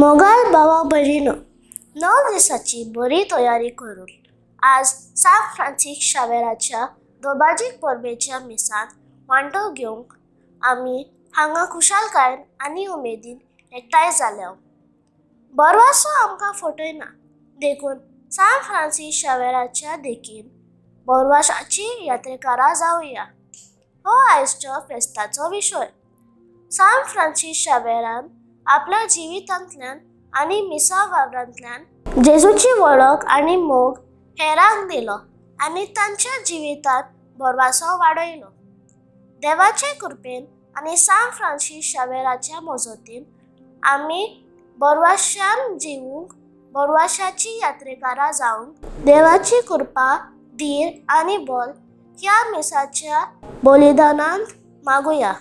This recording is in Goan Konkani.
मोगाळ भावा भयणीनो, 9 दिसाची बरी तयारी करून आज सांत फ्रांसीस शावेराच्या दोबाजीक परबेच्या मिसांत वांटो घेवंक आमी हांगा खुशालकायेन आनी उमेदीन एकठांय जाल्या. बरवासो आमकां फटयना, देखून सांत फ्रांसीस शावेराच्या देखीन बरवासाची यात्रेकारां जावया. हो आयजचो फेस्ताचो विशय. सांत फ्रांसीस शावेरान आपल्या जिवितांतल्यान आनी मिसा वावरांतल्यान जेजूची वळख आनी मोग हेरांक दिलो आनी तांच्या जिवितांत भरवासो वाडयलो. देवाचे कृपेन आनी सांत फ्रांसीस शावेराच्या मजतीन आमी बरवाशान जिवूंक, बरवाशाची यात्रेकारां जावंक देवाची कृपा, धीर आनी बल ह्या मिसाच्या बलिदानांत मागुया.